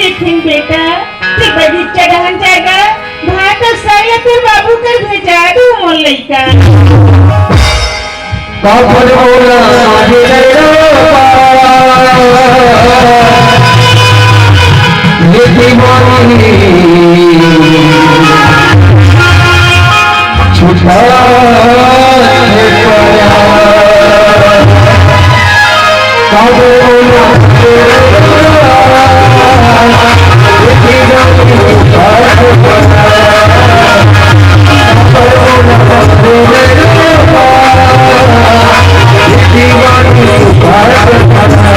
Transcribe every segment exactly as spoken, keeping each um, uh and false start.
लेकिन बेटा, ते बगीचा डहन जागा, भात अउ साग ला तोर बाबू कर भेजा दू मोर लइका। काबर बोला रे बाबा, ये दीवानी छुटा के पड़ा। काबर बोला रे बाबा, ये दीवानी छुटा के पड़ा।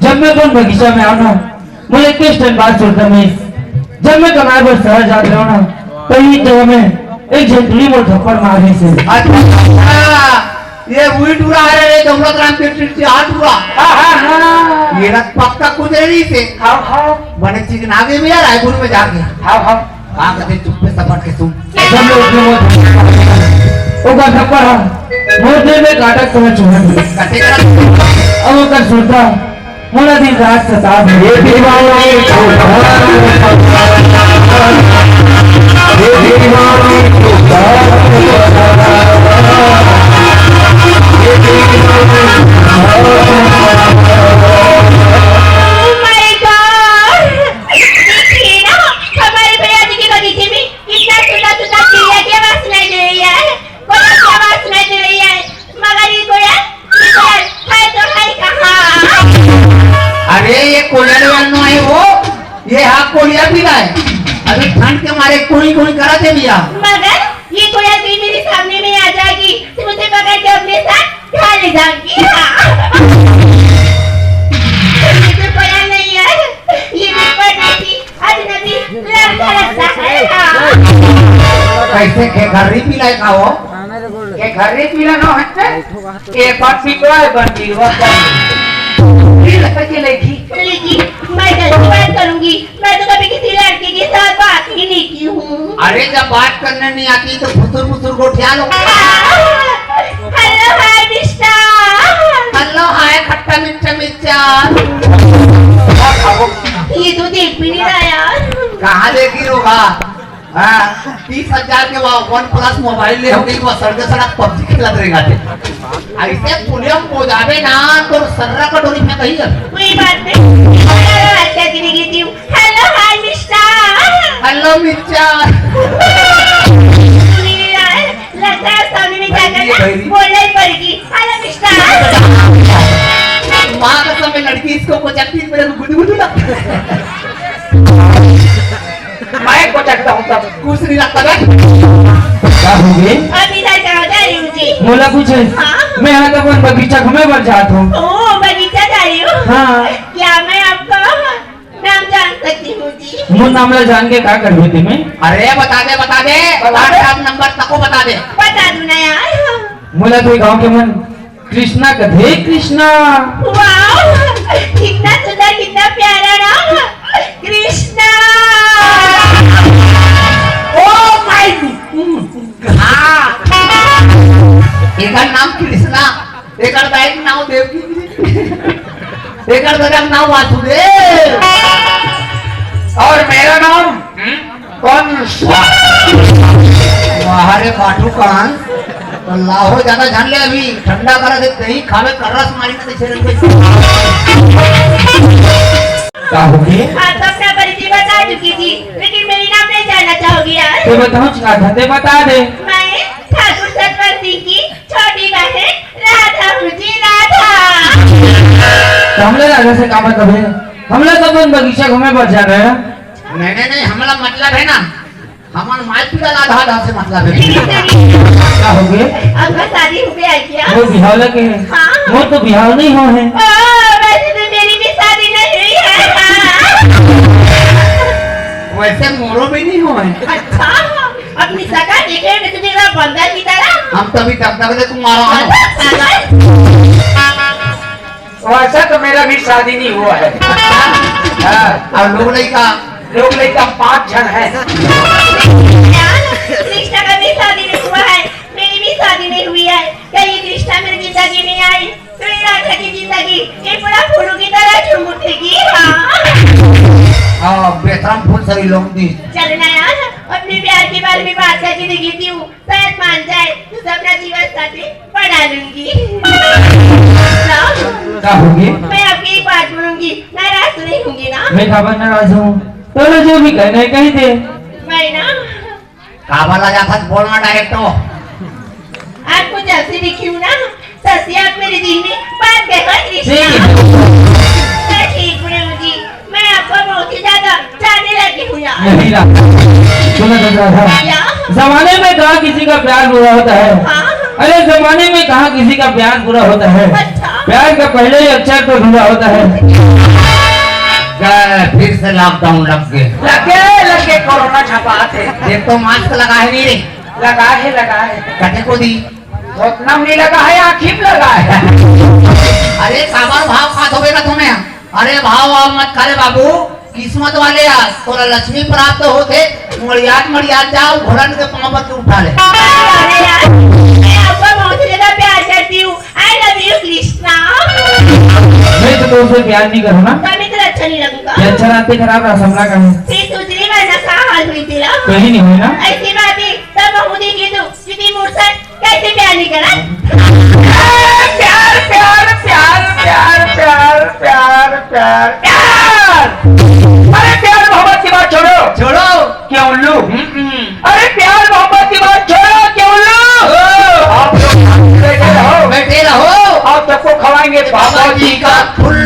जब मैं अपन बगीचा में आना, मोला एक ठन बात सुनता मिस। जब मैं कमाए बर शहर जात रहो ना, तो ये जगह में एक झन टुरी मोर थप्पड़ मार रही से। अच्छा, ये वही टूरा है रे, दौलत राम के टिट्टी हाथ हुआ। हाँ, हाँ, हाँ। ये रात पक्का कुछ रही से। हाँ, हाँ। बने चीज ना आगे में यार, रायपुर में जाके। हाँ, हाँ। हाँ, कहते चुप पे सपट के सुन। जब मैं उठे मोर, ओकर थप्पड़ हा, मोर दिल में काटा समझ चुका। कहते करा। अब ओकर सुरता मोला दिन रात सतावत हे। ये दीवाना छोटा, ये दीवाना छोटा, ये दीवाना छोटा। Oh my God! देखिए ना, हमारे भैया जी के बगीचे में कितना सुंदर सुंदर चिड़िया की आवाज सुनाई दे रही है, कोयल की आवाज सुनाई दे रही है, मगर ये कोयल, ये कोयल है तो है कहाँ? अरे, ये कोयल वेल नो है वो, ये हा कोलिया पिला है। अभी ठंड के मारे कुई कुई करत हे भैया। मगर ये कोयल भी मेरे सामने में आ जाएगी, तो मुझे पकड़ के अपने साथ घर ले जाएगी। हाँ। ये तो कोयल नहीं है, ये भी परदेसी अजनबी लड़का लगता है। हाँ। कैसे खेखर्री पिला है का हो? खेखर्री पिला नो हटे? एक बार पिटवाए बन जीवा। फिर लड़का के लेगी। लेगी, मैं गलती बात करूंगी। मैं तो कभी किसी लड़के के साथ बात ही नहीं की हूँ। अरे, जब बात करने नहीं आती तो फुसुर फुसुर गोठिया लो। Hello, hi mister. Hello, hi खट्टा मीठा मिर्चा। ये तो देख भी नहीं रहा यार। कहाँ देखी रो बा? हाँ, तीस हजार के वा-, OnePlus मोबाइल ले हो गई, वो सड़के सड़क PUBG खेलत रहेगा थे। ऐसे पुलिया को जावे ना, तो सर्रा कटोरी फेंक ही है। कोई बात नहीं, मैं आज क्या गिरी गिरी हूँ। Hello, hi mister. Hello mister. सुनिए यार, लगता है सामने में जाकर ना बोलना ही पड़ेगी। Hello mister. माँ कसम, लड़की इसको कोचकती, मेरे को गुदगुदू लगता है। मैं कोचकता हूँ तब कुछ नहीं लगता बे। का हो गे? अभी इधर कहाँ जा रही हूँ जी? मोला कुछ है? हाँ। मैं हा तो अपन बगीचा घूमे बर जात हूँ। ओ, बगीचा जा रही हूँ? हाँ। क्या मैं आपका नाम जान सकती हूँ जी? मोर नाम ला जान के का करबे ते में? अरे बता दे, बता दे। बता दे। WhatsApp नंबर तको बता दे। बता दूँ ना यार। मोला तो गाँव के मन कृष्णा कथे, कृष्णा। वाओ, कितना सुंदर, कितना प्यारा नाम, कृष्णा। Oh my God! एकर नाम कृष्णा, एकर दाई के नाम देवकी, एकर दादा के नाम वासुदेव, और मेरा नाम कौन सा? वाह रे बाटू कान, तो लाहो ज्यादा जान ले, अभी ठंडा करा दे, दही खावे कर रस मारी ना, तो छेरन पे। का हो गे? आप तो अपना परिचय बता चुकी थी, लेकिन मेरी नाम नहीं जानना चाहोगी यार? ते बताऊं, चाहत हे ते बता दे। मैं ठाकुर सतवर सिंह की छोटी बहन राधा हूँ जी, राधा। तो हमला राधा से का मतलब है? हमला तो अपन बगीचा घूमे बर जाना है। नहीं, नहीं, नहीं, हमला मतलब है ना, हमन माई पीड़ा ला आधा आधा से मतलब है। का हो गे? आपका शादी हो गया है क्या? वो बिहाव लगे है। हाँ। वो तो बिहाव नहीं हो है। ओ, वैसे तो मेरी भी शादी नहीं हुई है। हाँ। वैसे मोरो भी नहीं हो है। अच्छा, अपनी शकल देखे में तो मेरा बंदर की तरह। हम तभी तक तक ले तुम्हारा हो। अच्छा, पागल। वैसा तो मेरा भी शादी नहीं हुआ है। हाँ। और लोग लइका? लोग लइका पांच झन है। यार, कृष्णा का भी शादी नहीं हुआ है, मेरी भी शादी नहीं हुई है। क्या ये कृष्णा मेरी जिंदगी में आई तो ये राधा की जिंदगी ये पूरा फूलों की तरह झूम उठेगी। हाँ। हाँ, बेतरम फूल सरी लोग दी। चल ना यार, अपने प्यार के बारे में बात करके देखी थी हूँ, शायद मान जाए, तो अपना जीवन साथी बना लूंगी। ना, का होगी? मैं आपकी एक बात बोलूंगी, नाराज तो नहीं होंगी ना? मैं काबर नाराज हूँ? तो जो भी कहना है कही दे। मैं ना। काबर ला जाता बोलना डायरेक्ट हो। आपको जैसे दिखी हूँ ना, ससी आप मेरे दिल में बात गए हो कृष्णा। ठीक है। मैं ठीक हूँ जी, मैं आपको बहुत ही ज्यादा जाने लगी हूँ यार। नहीं राधा, सुनो तो राधा। क्या? जमाने में कहा किसी का प्यार बुरा होता है। हाँ। अरे जमाने में कहा किसी का प्यार बुरा होता है। अच्छा। प्यार का पहले ही अक्षर तो बुरा होता है। गए, फिर से लॉकडाउन लग गए। लगे, लगे, कोरोना छपा थे। एक तो मास्क लगा है नहीं रे। लगा है, लगा है। कटे को दी। उतना नहीं लगा है, आँखी में लगा है। अरे काबर भाव खात होबे ना तुम्हें? अरे भाव वाव मत खा रे बाबू, किस्मत वाले आ, तोला लक्ष्मी प्राप्त होथे, मड़ियात मड़ियात जाओ, घोड़न के पाँव पर के उठा ले। अरे यार, मैं आपका बहुत ज्यादा प्यार करती हूँ। I love you Krishna. मैं तो तुमसे प्यार नहीं करूँ ना। तभी तो अच्छा नहीं लगूंगा। ये अच्छा रात पे खराब रहा, समला का है। फिर दूसरी बार ना का हाल हुई तेरा? कहीं नहीं हुई ना। ऐसी बात है, तब बहू देखी तू, कितनी मूर्छा कैसे प्यार नहीं करा? प्यार, प्यार, प्यार, प्यार, प्यार, प्यार, प्यार, प्यार। अरे प्यार मोहब्बत की बात छोड़ो। छोड़ो। क्या उल्लू? हम्म, हम्म। अरे प्यार मोहब्बत की बात छोड़ो, क्या उल्लू? ओ। आप लोग शांति से बैठे रहो। बैठे रहो। आप सबको खवाएंगे बाबा जी का फुल।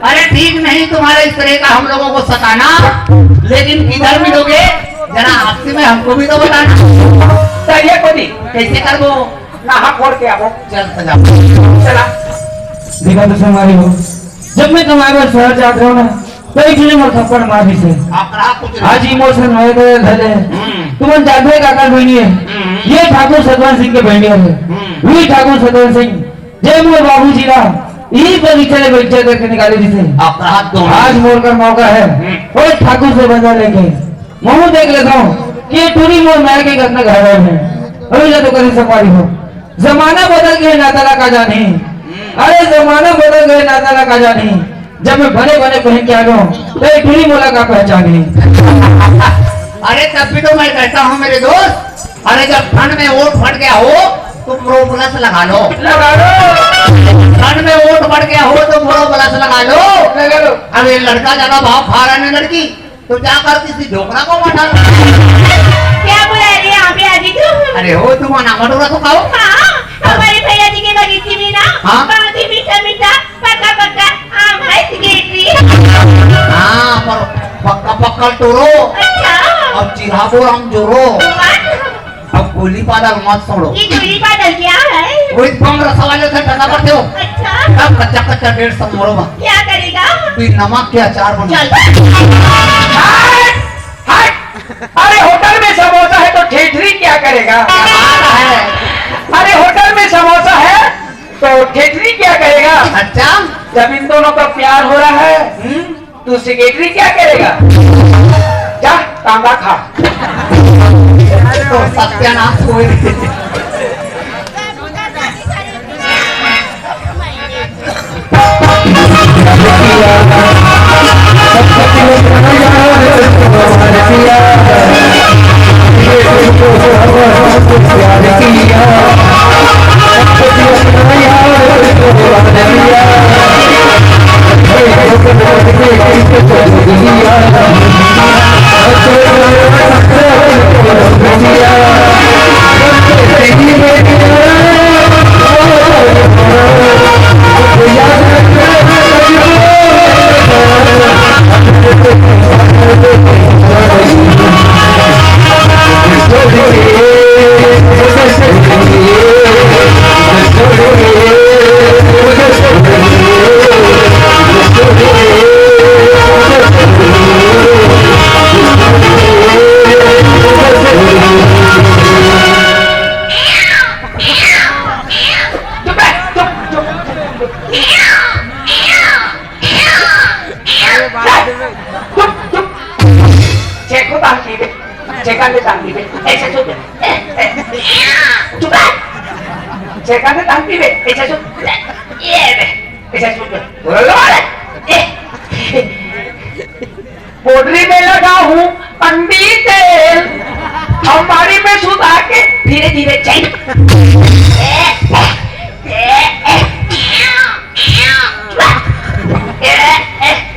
अरे ठीक नहीं तुम्हारे इस तरह का हम लोगों को सताना, लेकिन किधर मिलोगे? जरा आपसी में हमको भी तो बताना। सही है कोनी। कैसे करबो? नहा खोल के आबो। चल सजा। चला। देखा तो संगवारी हो, जब मैं कमाए बर शहर जात रहूं ना, तो एक जने मोर थप्पड़ मार दिसे। आप रहा कुछ नहीं। आज इमोशन होए तो ये धले। हम्म। तुमन जानते काकर बहिनी है? हम्म। ये ठाकुर सतवंत सिंह के बहिनी है। हम्म। वही ठाकुर सतवंत सिंह जे मोर बाबूजी ला इही बगीचा ले बगीचा करके निकाले दिसे। अपराध तो आज मोर कर मौका है, हम्म। ओए ठाकुर से बदला लेके महूं देख लेता हूँ कि ये टूरी मोर माय के कतना घायल है। अरे, जा तो करी संगवारी हो, जमाना बदल गए, नाता ला का जानी। अरे, जमाना बदल गए, नाता ला का जानी। जब मैं बने बने पहन के आ गया हूँ, तो ये पीढ़ी मोला का पहचानी। अरे, तब भी तो मैं कहता हूँ मेरे दोस्त, अरे, जब ठंड में ओट फट गया हो तो प्रो प्लस लगा लो। लगा लो। ठंड में ओट फट गया हो तो प्रो प्लस लगा लो। लगा लो। अब ये लड़का ज्यादा भाव खा रहा है ना लड़की, तो क्या करती थी, डोकरा को मटा। क्या बुला रही है यहाँ पे आजी तू? अरे हो, तुम ना मटोरा तो खाओ। हाँ, हमारे भैया जी के बगीचे में ना हाँ? बहुत ही मीठा मीठा पक्का पक्का आम है, सिगरेट भी। हाँ, पर पक्का पक्का टोरो। अच्छा। अब चिराबो राम जोरो। वाह। अब गोली बादल मत छोड़ो। ये गोली बादल क्या है? वही बम रसा वाले से ठंडा करते हो। अच्छा। तब कच्चा कच्चा डेढ़ सौ मोड़ो बा। क्या करेगा? फिर नमक के अचार बनो। चल। हट! हट! अरे, होटल में समोसा है तो ठेठरी क्या करेगा? क्या बात है? अरे, होटल में समोसा है तो ठेठरी क्या करेगा? अच्छा। जब इन दोनों का प्यार हो रहा है, हम्म। तू सेक्रेटरी क्या करेगा? जा, तांबा खा। तो सत्यानाश होए। चुप, चुप। चेको तांती बे, चेका ले तांती बे, ऐसे चुप। चुप। चेका ले तांती बे, ऐसे चुप। ये बे, ऐसे चुप। बोलो, बोलो। पोटरी में लगा हूँ पंडी तेल, अंबारी में सुता के धीरे धीरे चल।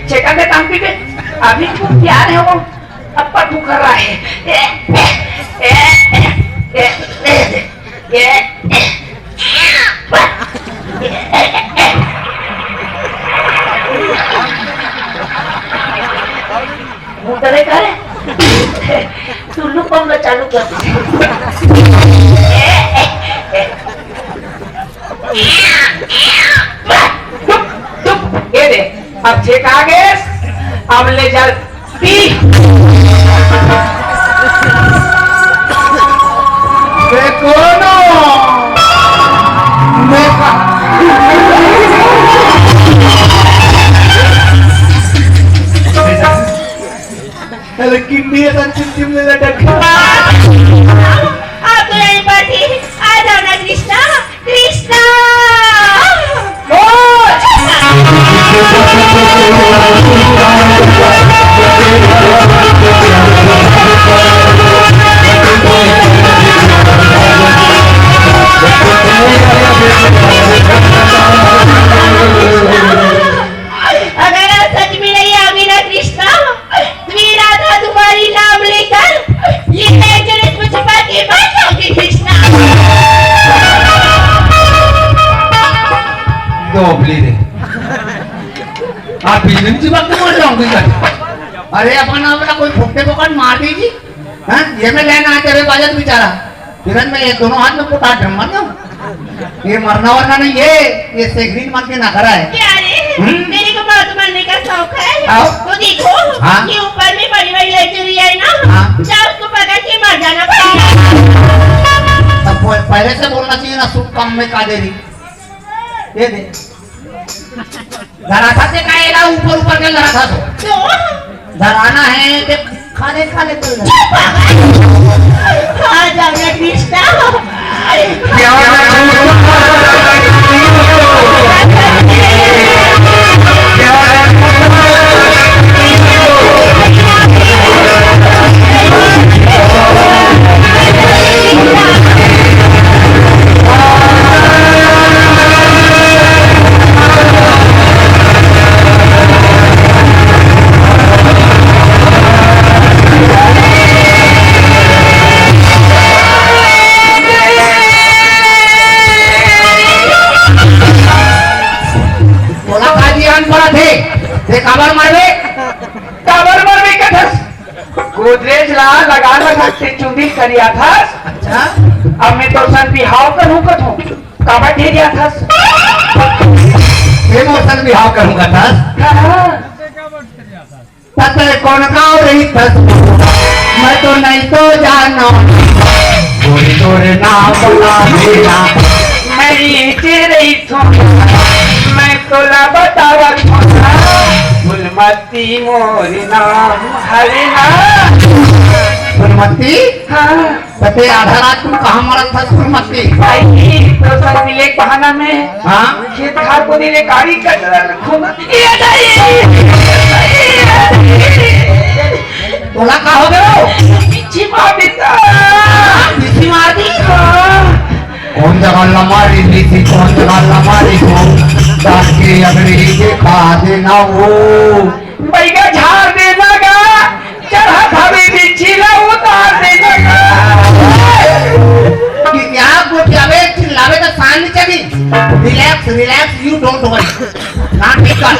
चेका के तांती बे, अभी तू प्यार है वो, अब पर तू कर रहा है। मुंह तो नहीं करे। टुल्लू पंप चालू कर दे। चुप, चुप, ये दे। अब छेका गेस, अब ले जा पी। बे कोनो, मैं का- अरे किन्नी ऐसा चिमचिम ले लटक। आप तो यहीं पर थी, आ जाओ ना कृष्णा, कृष्णा। अगर आप सच में नहीं आओगे ना कृष्णा, तो ये राधा तुम्हारी नाम लेकर ये नेकलेस में छुपा के मार जाओगे कृष्णा। दोबली रे। आप बिजली में चिपक के मर जाओगे क्या? अरे अपन आप ना कोई फुकटे पकड़ मार दीजिए। हाँ? ये मैं लेना आते हुए बाजत बेचारा। तुरंत मैं ये दोनों हाथ में पुटा ड्रम मार दूं। ये मरना वरना नहीं है, ये सेगरीन मन के नखरा है। क्या रे? हम्म? मेरे को बात मानने का शौक है। आओ। तो देखो, हाँ। ये ऊपर में बड़ी बड़ी लग्जरी है ना, हाँ। जा उसको पकड़ के मर जाना पड़ेगा। तब वो पहले से बोलना चाहिए ना, शुभ काम में का देरी। ये दे। धरा था ते का एला ऊपर ऊपर के धरा था तो। क्यों? धराना है ते खाने खाने को धरा। चुप! हाँ, आ जाओ ना कृष्णा। तोला का जियान पड़त हे? ते काबर मरबे? काबर मरबे कथस? गोदरेज ला लगा लगा के चुंदी करिया थस। अच्छा। अब मैं तोर संग बिहाव करूं कथों। काबर ढेरिया थस? ये मोर संग बिहाव करूं कथस? हाँ। तते कौन गाँव रही थस? मैं तो नहीं तो जानो। गोरी तोरे नाम बता देना। मैं नीचे रही थो, मैं तोला बतावत हूँ। फूलमती मोर नाम हरे ना। फूलमती? हाँ। तते आधा रात को कहाँ मरत थस फूलमती? भाई, तो सब मिले के बहाना में। हाँ? खेत खार को दिले गाड़ी कचरा में घूमत। ये नहीं। तोला का हो गयो? बिच्छी मार देता। बिच्छी मार दी? हाँ। कौन जगह लमारी बिच्छी, कौन जगह लमारी को? डाल के अगली के खा देना वो। बैगा झाड़ देना गा। चढ़त हवे बिच्छी ला उतार देना गा। कि क्या गोठियाबे, चिल्लाबे त शांत चली। Relax, relax, you don't worry। ना ठीक कर।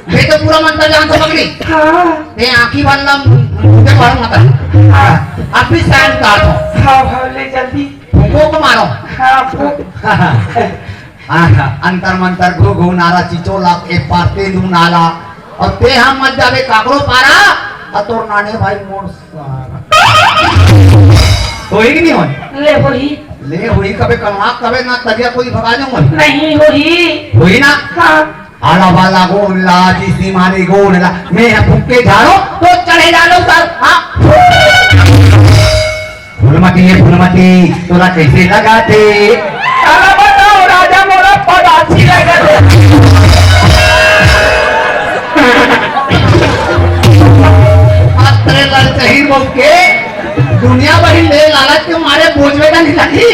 मैं तो पूरा मंत्र जानथों पगली। हाँ। ते आँखी बंद ला, मुझे मालूम मत है। हाँ। अब भी शांत कर दो। हाँ, हाँ, ले जल्दी। फूको को मारो। हाँ, फूक। हाँ, हाँ। अंतर मंतर घो घो नारा चिचोला ए पार तेंदू नाला। अउ ते हा मत जाबे काकरो पारा, अउ तोर नाने भाई मोर सारा। होही कि नहीं होही? ले होही। ले होही कबे कनवा कबे ना तरिया कोई भगा जाऊंगा। नहीं होही। होही ना? हाँ। आला वाला गोन ला, जी सीमानी गोन ला, मैं हा फुक्के झाड़ो, तो चढ़े जानो सर। हाँ। फूलमती, ये फूलमती, तोला कैसे लगा थे? अरे बताओ राजा, मोला पदासी लगा थे। अतरे ललचही मौके, दुनिया भरी ले लालच के मारे बोझवे का नहीं लगी।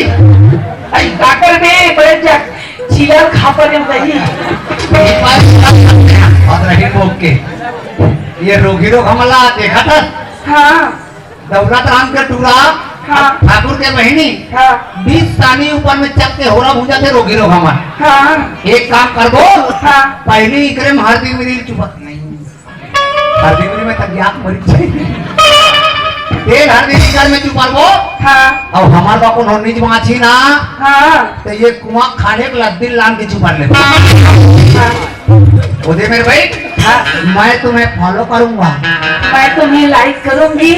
आई काकर बे, बड़े जग, चिलर खापर में दही। अतरे मौके, ये रोगी रोग हमला देखा था? हाँ। दौलत राम के टूरा, हाँ। ठाकुर के बहिनी, हाँ। बीस सानी ऊपर में चक के होरा भूंजा थे रोगी रोग हमन। हाँ। एक काम करबो, हाँ। पहली इकरे में हरदी मिरी चुपक नहीं। हरदी मिरी में तक याद मरी चाहिए। तेल हरदी इकर में चुपरबो, हाँ। अब हमार बा कोनो निज माछी ना, हाँ। तो ये कुआं खाने के लद्दी लान के चुपर ले। हाँ। ओदे मेरे भाई, हाँ। मैं तुम्हें फॉलो करूंगा। मैं तुम्हें लाइक करूंगी।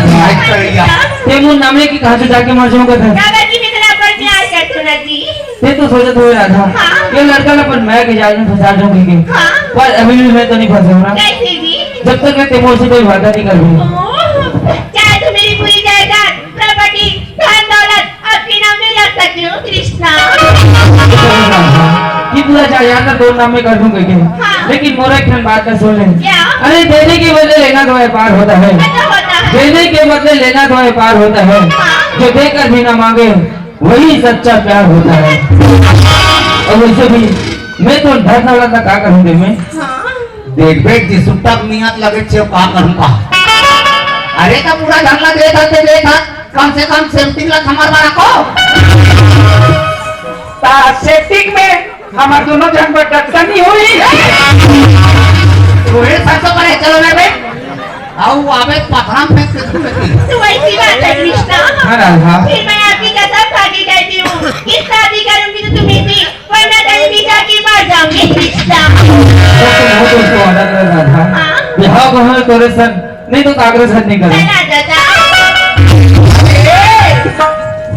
लाइक करेगा। ते मोर नाम लेके कहाँ से जाके मर जाऊंगा था? दादाजी, मैं इतना पर प्यार करते हो ना जी। ते तो सोचत होवे राधा, हाँ। ये लड़का ना अपन मैं के जाल में फंसा दूंगी के। हाँ। पर अभी भी मैं तो नहीं फंसे हूँ ना। कैसे जी? जब तक मैं ते मोर से कोई वादा नहीं कर दूंगा। ओह, चाहे तो मेरी पूरी जायदाद, प्रॉपर्टी, धन दौलत आपके नाम में रख सकती हूँ कृष्णा। कि पूरा जायदाद ना तोर नाम में कर दूंगा के। हाँ। लेकिन मोर एक ठन बात का सुन ले। क्या? अरे देने के बदले लेना तो व्यापार होता है। ऐसा होता है। देने के बदले लेना तो व्यापार होता है। हाँ। जो देकर भी ना मांगे वही सच्चा प्यार होता है। और वैसे भी मैं तो धन दौलत का का करूंगे मैं? हाँ। देख बेट जी, सुट्टा नियत लगे छे का करूंगा। अरे तो पूरा धन ला दे था, दे था। कम से कम सेफ्टी ला हमार बड़ा को। ता सेटिंग में हमार दोनों जन पर डटका नहीं हुई। तोहे सरसों करे, चलो रे बे। आओ आवे पथरा फेंक के तुम बेटी। तो वैसी बात है कृष्णा। हाँ, हाँ। फिर मैं आपकी कसम खा के कहती हूँ कि शादी करूंगी तो तुम्हें भी, वरना कहीं भी जाके मर जाऊंगी कृष्णा। तो तुम हो दोस्तों, ऑर्डर कर रहा था। हाँ। बिहाव को हमें तोरे सन नहीं तो कांग्रेस हट नहीं करो। चला दादा। ए,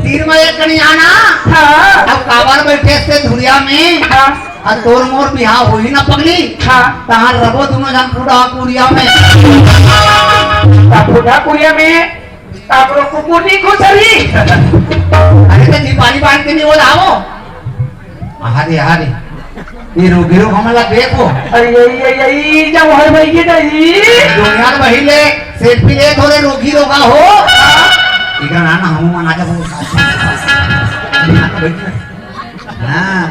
तीर में एक कणी आना। हाँ। अब काबर बैठे से धुरिया में। हाँ। और तोर मोर बिहाव होही ना पगली। हाँ। तहार रबो दोनों जन फुटा कुरिया में। ता फुटा कुरिया में। काकरो कुकुर नहीं खुसरी। अरे तो झिपारी बांध के नहीं बोलावो। आहा रे, आहा रे। ये रोगी रोग हमला देखो। अरे, ये, ये, ये, ये, जब हर भाई ये नहीं। दुनिया में वही ले, सेल्फी ले थोड़े रोगी रोगा हो। इधर आना, हम मना जब। हाँ।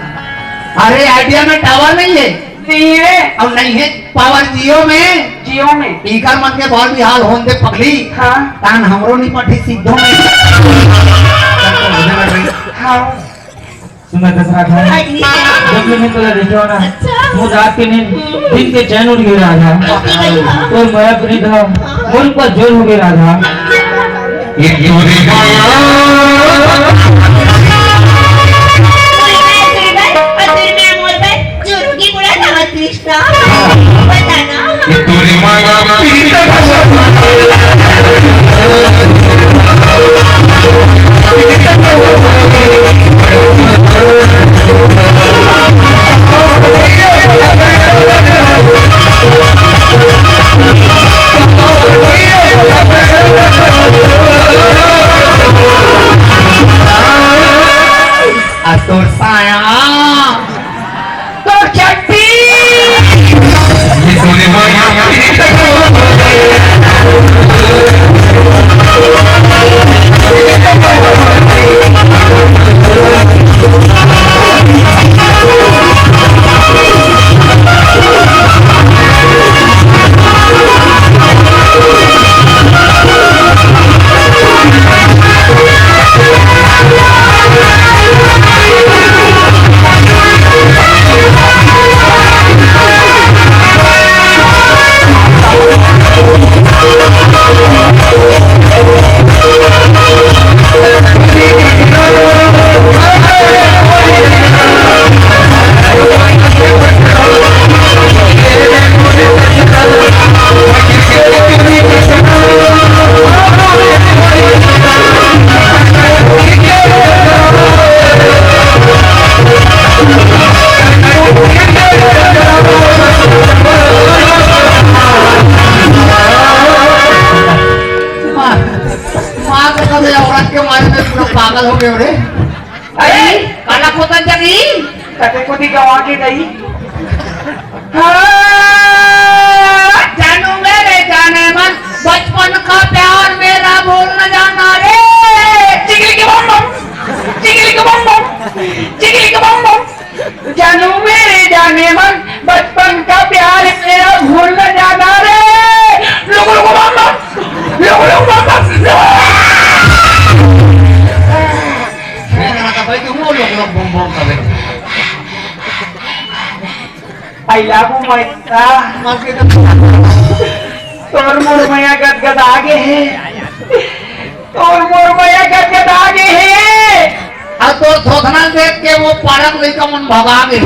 अरे, आइडिया में टावर नहीं है। नहीं है। और नहीं है पावर जियो में। जियो में। इकर मन के बहुत भी हाल होन दे पगली। हाँ। तान हमरो नहीं पठी सिद्धो में। हाँ। सुना दशरथ है। हाँ जी। जब से मैं तोला देखे हो ना, अच्छा। वो रात के नींद, दिन के चैन उड़ गया राधा। उड़ गया। और माया प्रीत था, मन पर जोर हो गया राधा। ये जोरे गाया। और तेरे में अमोल भाई, जो रुकी पूरा था कृष्णा, बताना। ये तोरे माया प्रीत। आ तोर साया। तोर चड्डी। माँ कसम, ये औरत के मारे में पूरा पागल हो गए रे। अरे, काला खोतन जगी। कटे को दी गवा के गई। हाँ, जानू मेरे जाने मन, बचपन का प्यार मेरा भूल न जाना रे। चिकली के बम बम, चिकली के बम बम, चिकली के बम बम। जानू मेरे जाने मन, बचपन का प्यार मेरा भूल न जाना रे। Look look bomb bomb, look look bomb bomb. वो गाना का भाई, क्यों वो लोग, लोग बम बम कर रहे हैं? I love you, ममता। तोर मोर मया गदगदा गे हे, तोर मोर मया गदगदा गे हे। अब तोर थोथना देख के वो पारक लइका मन भगा गे।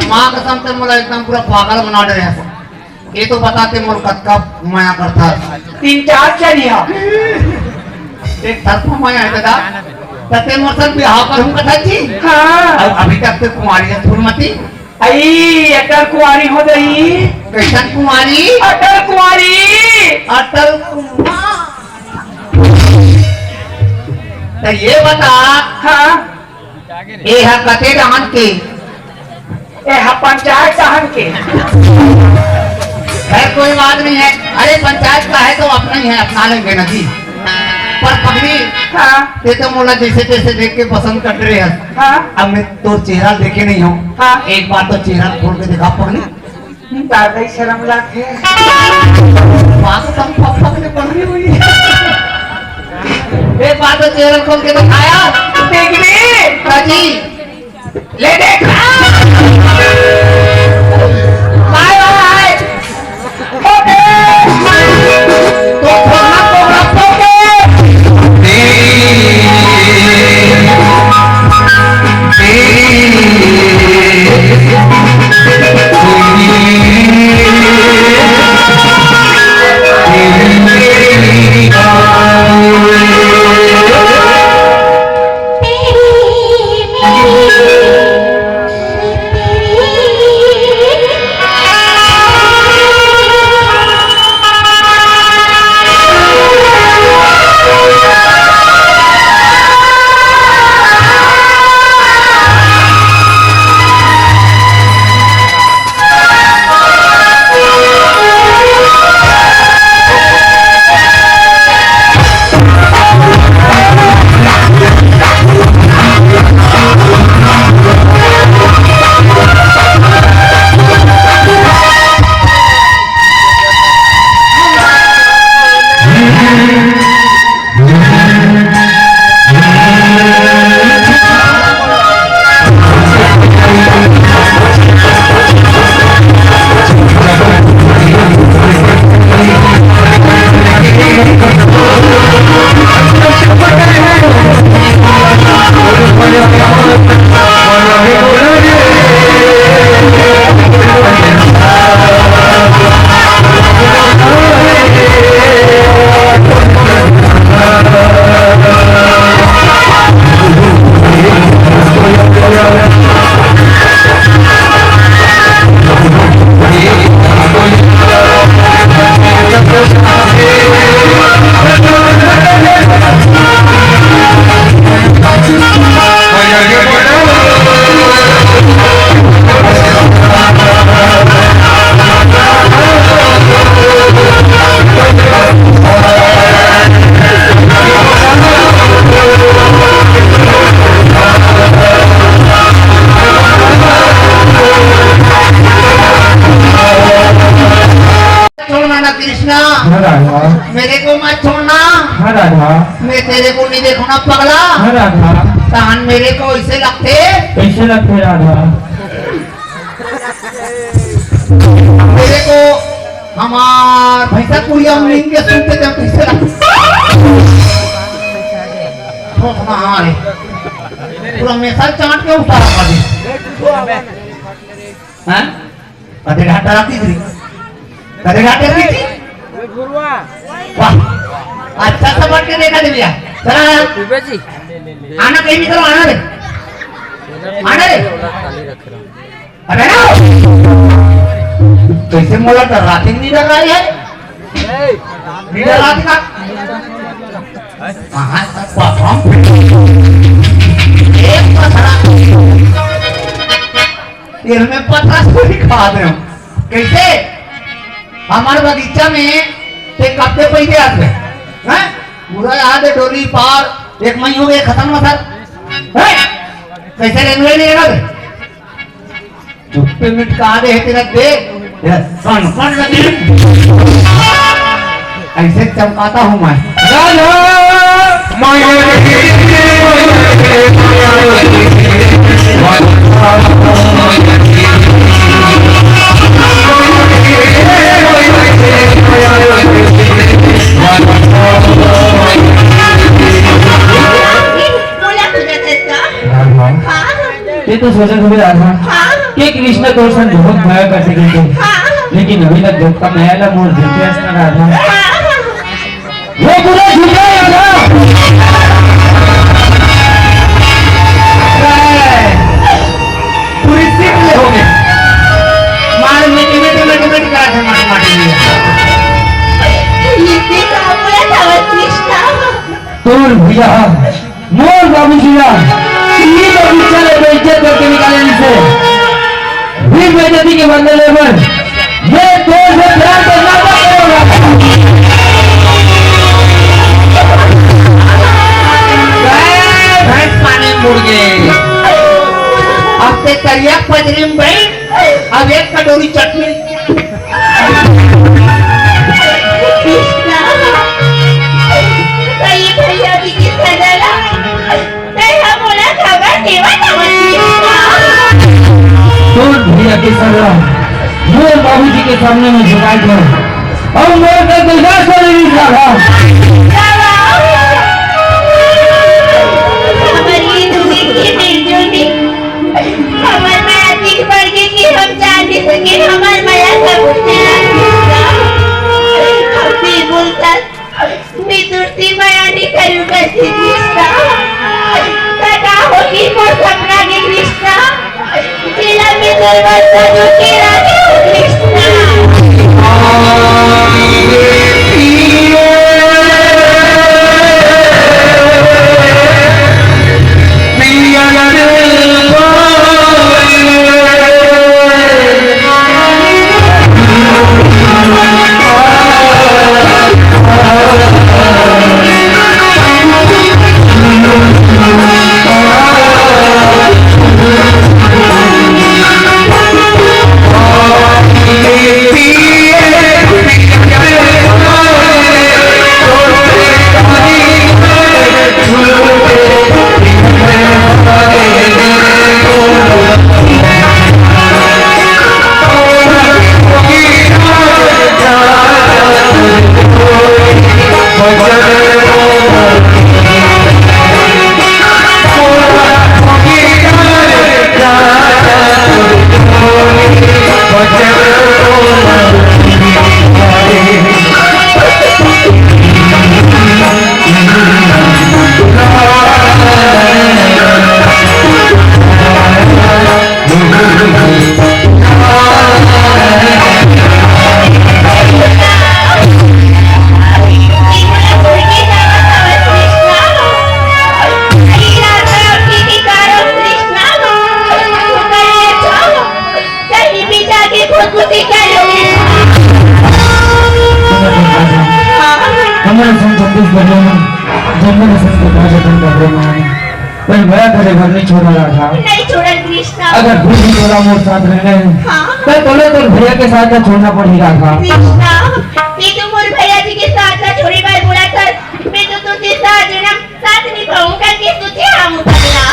माँ कसम से मोला एकदम पूरा पागल बना डरे हे। ये तो बताते मोर कतका मया करता। तीन चार चरिया। एक तरफा मया है दादा। तते मोर संग बिहाव करहूं कथा जी। हाँ। अब अभी तक ते कुंवारी है फूलमती। आई, अटल कुंवारी हो गई। कैसन कुंवारी? अटल कुंवारी। अटल कुंवारी। तो ये बता। हाँ। ए हा कते डहन के? ए हा पंचायत डहन के। खैर, कोई बात नहीं है। अरे, पंचायत का है तो अपना ही है, अपना लेंगे ना जी। पर पगली, हाँ। ते तो मोला जैसे तैसे देख के पसंद कर रहे हैं। हाँ। अब मैं तो चेहरा देखे नहीं हूँ। हाँ। एक बार तो चेहरा खोल के दिखा पगली। दादा ही शर्म लागे। बात सब फक फक ले पड़ रही हुई। ए, बात तो चेहरा खोल के दिखाया। देख रे। काजी। ले देख। बाय बाय। ओके। तो थोड़ा प्रोग्राम ओके। कृष्णा, हाँ राधा। मेरे को मत छोड़ना। हाँ राधा। मैं तेरे को नहीं देखूंगा पगला। हाँ राधा। तहन मेरे को ऐसे लगथे। कैसे लगथे राधा? मेरे को हमार भैंसा कुड़िया नींद के सुनते जब कैसे लगथे। ठोक मारे। पूरा मेसा चाट के उतारा कर दे। हाँ? कते घाटा राती थी? कते घाटा राती थी? वाह। अच्छा सा बैठ के देखा दे भैया। चला आया। आना कहीं भी करो, आना रे। आना रे। अबे ना। कैसे मोला डर राती नहीं डर रहा है? नहीं डर राती का? कहाँ तक परफॉर्म? एक पथरा। तेल में पथरा थोड़ी खा दे। कैसे? हमारे बगीचा में ते कब के पैदे आते हैं? हैं? पूरा याद है, डोली पार, एक मई हो गए, खत्म ना सर। हैं? कैसे रेलवे नहीं लगा? चुप्पे मिट का दे है तेरा दे। ये सन, सन लगे। ऐसे चमकाता हूँ मैं। राधा! बोला तुझे धक्का। राधा। हाँ। ये तो सोचा था राधा। हाँ। कि कृष्ण दर्शन बहुत भया कर सके थे। हाँ। लेकिन अभी तक धक्का मैं ला मोर देखे हंसना राधा। हाँ। वो पूरा झूठा है राधा। पूरी सीट ले हो गए। मार में टिमे टिमे टिमे करा था मार मार टिमे। ये भी काम बोला था कृष्णा। तोर भैया। मोर बाबूजी ला, ई बगीचा ले बेइज्जत करके निकाले इसे। फिर बेइज्जती के बदले ले बर, मैं तोर से प्यार करना बंद करूंगा। ए, भैंस पानी में बुड़ गए। अब ते करिया पजरी में बैठ, अब एक कटोरी चटनी। कृष्णा, कई भैया जी की सजा ला। तैं ह मोला खबर देवत हवस कृष्णा। तोर भैया के सजा मोर बाबूजी के सामने में झुकाए थे। अब मोर के गुलदस्ता नहीं रहा। बाबा, हमर ये दूरी की मिलजुल भी हमर मया अधिक बढ़ गई कि हम जान नहीं सके हमर मया सब कुछ तेरा कृष्णा। हम भी बोलता मैं तुरती मया नहीं करूँगा जी कृष्णा। का होगी मोर सपना के कृष्णा? जिला में दुर्गा सजो के रानी कृष्णा। हमारे संग छत्तीसगढ़ में जन्म से भाषा बन रहे हैं। पर मैं तेरे घर नहीं छोड़ा राधा। नहीं छोड़ा कृष्णा। अगर तू भी थोड़ा मोर साथ रहना है, हाँ। तो तोला तोर भैया के साथ तो छोड़ना पड़ी राधा। कृष्णा, मैं तो मोर भैया जी के साथ ना छोड़े बर बोला था। मैं तो तुझे साथ जन्म साथ निभाऊंगा कि तुझे हम उतारना।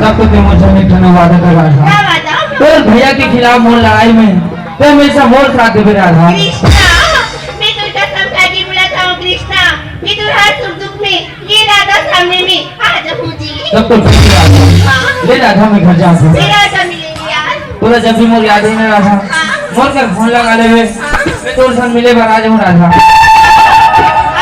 तब तो तू मुझे नहीं ठना वादा कर राधा। क्या वादा? तोर भैया के खिलाफ मोर लड़ाई में ते हमेशा मोर साथ देबे राधा। कृष्णा, मैं तो कसम खा के बोला था कृष्णा, मैं तो हर सुख दुख में ये राधा सामने में आ जाऊं जी। तब तो ठीक है राधा। हाँ। ले राधा, मैं घर जात हूँ। फिर राधा मिलेंगे यार। तोला जब भी मोर याद आही ना राधा, हाँ। मोर कर फोन लगा लेबे। हाँ। मैं तोर संग मिले बर आ जाऊँ राधा।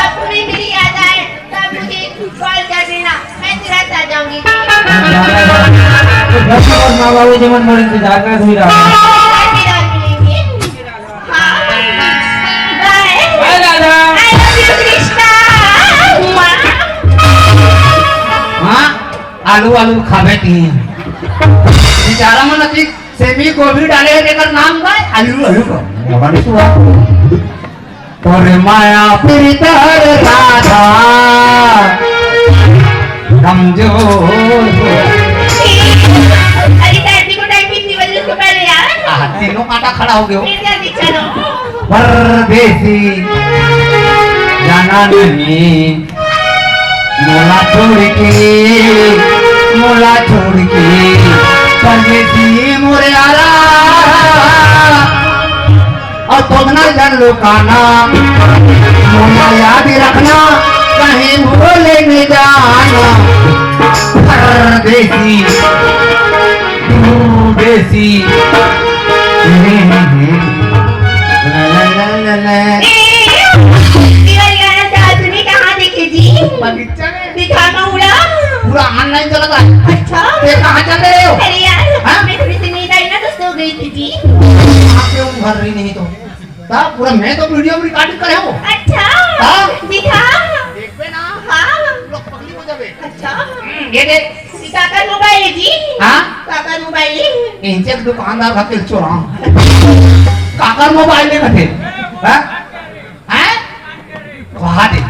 आपको भी मेरी याद आए तब मुझे कॉल कर देना, मैं तुरंत आ जाऊंगी। तो घर में मोर माँ बाबू जी मन मोर इंतजार करत हुई राधा। फिर रात मिलेंगे। हाँ। बाय। बाय Radha. I love you Krishna. हाँ, आलू आलू खाबे ती। बेचारा मन अति सेमी गोभी डाले हे, तेकर नाम काय? आलू आलू का। भगवान सुआ। तोरे माया प्रीत हर राधा कमजोर हो। अरे, शादी को टाइम कितनी बजे उसको पहले यार। आहा, तीनों कांटा खड़ा हो गयो। फिर जल्दी चलो। परदेसी जाना नहीं मोला छोड़ के, मोला छोड़ के परदेसी मोरे यारा। अउ तोमन झन लुकाना, मोला याद रखना, कहीं भूल नइ जाना। परदेसी, परदेसी। ला, ला, ला, ला, ला। ए, ये वाली गाना सासू ने कहाँ देखे जी? बगीचा में। दिखा ना उड़ा। पूरा online चलत हे। अच्छा। ते कहाँ चल रहे हो? अरे यार, हाँ? मैं थोड़ी सी नींद आई ना, तो सो गई थी जी। आप क्यों भर रही नहीं तो? तब पूरा मैं तो video में recording करे हो। अच्छा। हाँ? दिखा। देखबे ना। हाँ। लोग पगली हो जाबे। अच्छा। हम्म, ये दे। काकर मोबाइल है जी? हाँ? काकर मोबाइल है? इंचे के दुकानदार खातिर चोरा। काकर मोबाइल है खातिर? हाँ? हैं? कहा दे।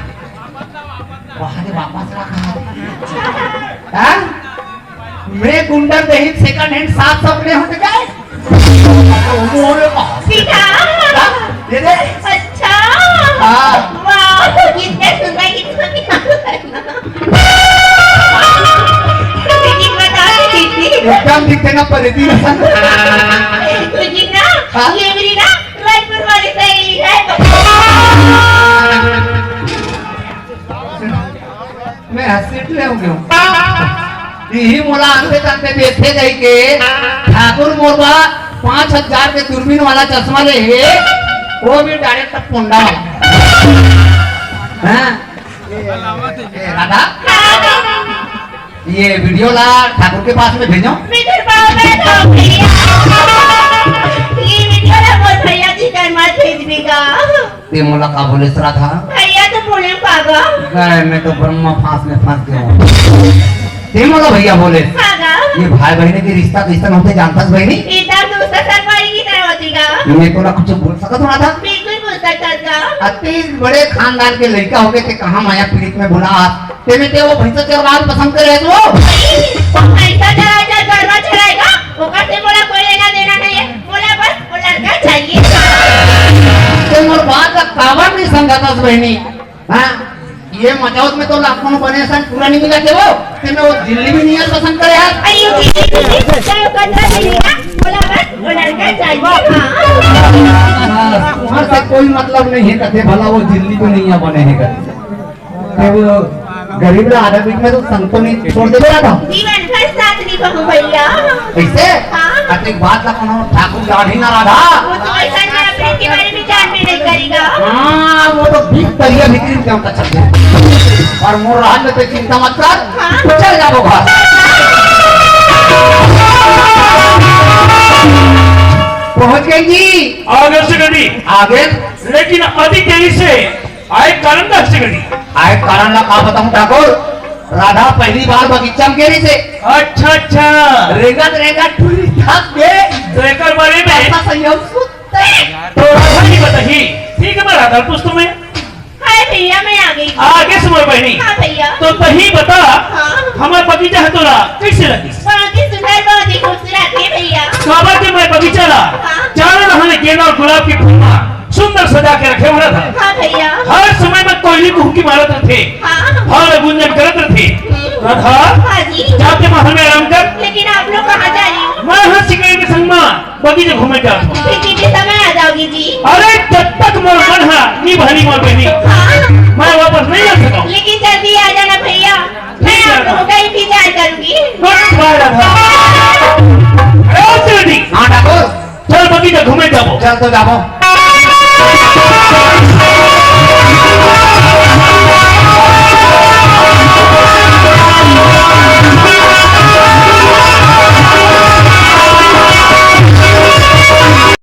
कहा दे, वापस रखा। हैं? मैं गुंडर दही second hand सात सौ अपने होते जाए। मोरे बाप। सीधा। हाँ? ये दे। अच्छा। हाँ। वाह, कितने सुंदर, कितने सुंदर। लेकिन बता दे दीदी। एकदम दिखते ना परेती। लेकिन ना, हाँ? ये मेरी ना रायपुर वाली सहेली है। मैं हंसी ले हूँ क्यों? यही मोला अंते तंते देखे गई के ठाकुर मोरबा पाँच हजार के दूरबीन वाला चश्मा ले हे, वो भी direct पोंडा वाला। हाँ? ए, राधा, ये video ला ठाकुर के पास में भेजो। मैं तेरे पाँव में तो भैया। ये video ला मोर भैया जी कर मत भेजबे गा। ते मोला का बोले राधा? भैया तो बोले पागा। गए मैं तो ब्रह्मा फांस में फंस गया हूँ। ते मोला भैया बोले। पागा। ये भाई बहन के रिश्ता कैसन होथे जानथस बहनी? एकदम दोस्त सरकारी की तरह होथे गा। मैं तोला कुछ बोल सकत हूँ राधा? बिल्कुल बोल सकत गा। अति बड़े खानदान के लड़का होके ते कहाँ माया पीड़ित में बोला? तेमे ते वो भैंसा चरवाल पसंद करे तो? वो भैंसा चरा चर गड़वा चराएगा, ओकर से मोला कोई लेना देना नहीं है। मोला बस वो लड़का चाहिए। ते मोर बात ला काबर नहीं समझाथस बहनी? हाँ? ये मचौत में तो लाखों बने सन पूरा नहीं मिला के वो, तेमे वो दिल्ली भी नहीं है पसंद करे यार। अरे ये चीज़ नहीं है, चाहे वो गंदा नहीं है, मोला बस वो लड़का चाहिए। हाँ। हाँ, तुम्हारे से कोई मतलब नहीं है, कथे भला वो दिल्ली भी नहीं है बने हैं कथे। ते वो गरीब ला आधा बीच में तो संग तो नहीं छोड़ दे रहा था। जीवन भर साथ निभाऊं भैया। कैसे? हाँ। अरे एक बात ला कोनो ठाकुर जान ही ना राधा। वो तो ऐसा नहीं अपने के बारे में जान भी नहीं करेगा। हाँ, वो तो भीतरिया भीतरी में क्या चल रहा है। और मोर राज में तो चिंता मत कर। हाँ। चल जाबो घर। पहुंच गई जी। आगे से कभी। आगे। लेकिन अभी तेजी से आए कारण का से कभी। आए कारण ला का बताऊं ठाकुर, राधा पहली बार बगीचा में गेरी से। अच्छा, अच्छा। रेंगत, रेंगत टूरी थक के तो एकर बारे में रास्ता संयम सुत्ते। तो राधा जी बताही, ठीक है, मैं राधा पूछ तुम्हें। हाय भैया, मैं आ गई। आगे से मोर बहनी। हाँ भैया। तो तही बता। हाँ। हमर बगीचा ह तोला कइसे लगिस? बहुत ही सुंदर, बहुत ही खूबसूरत हे भैया। काबर के मैं बगीचा ला हाँ। चारों डहर ले गेंदा अउ गुलाब के फूल मा सुंदर सजा के रखे हंव। हाँ भैया। हर समय में कोयली कुहुकी मारत रथे, हाँ। हर गुंजन करत रथे। हम्म। राधा, हाँ जी। जाते महल में आराम कर। लेकिन आप लोग कहाँ जा रहे हो? मैं हंस के संग मा बगीचा घूमे जात हंव। फिर कितने समय आ जाओगे जी? अरे, जब तक मोर मन हा नी बहनी मोर बहनी, हाँ। मैं वापस नहीं आ सकता हूँ। लेकिन जल्दी आ जाना भैया, मैं ठीक है आप लोगों का इंतजार करूंगी। Good bye Radha. अरे ओ श्रीमती, हाँ ठाकुर। चल बगीचा घूमे जाबो। चल तो जाबो।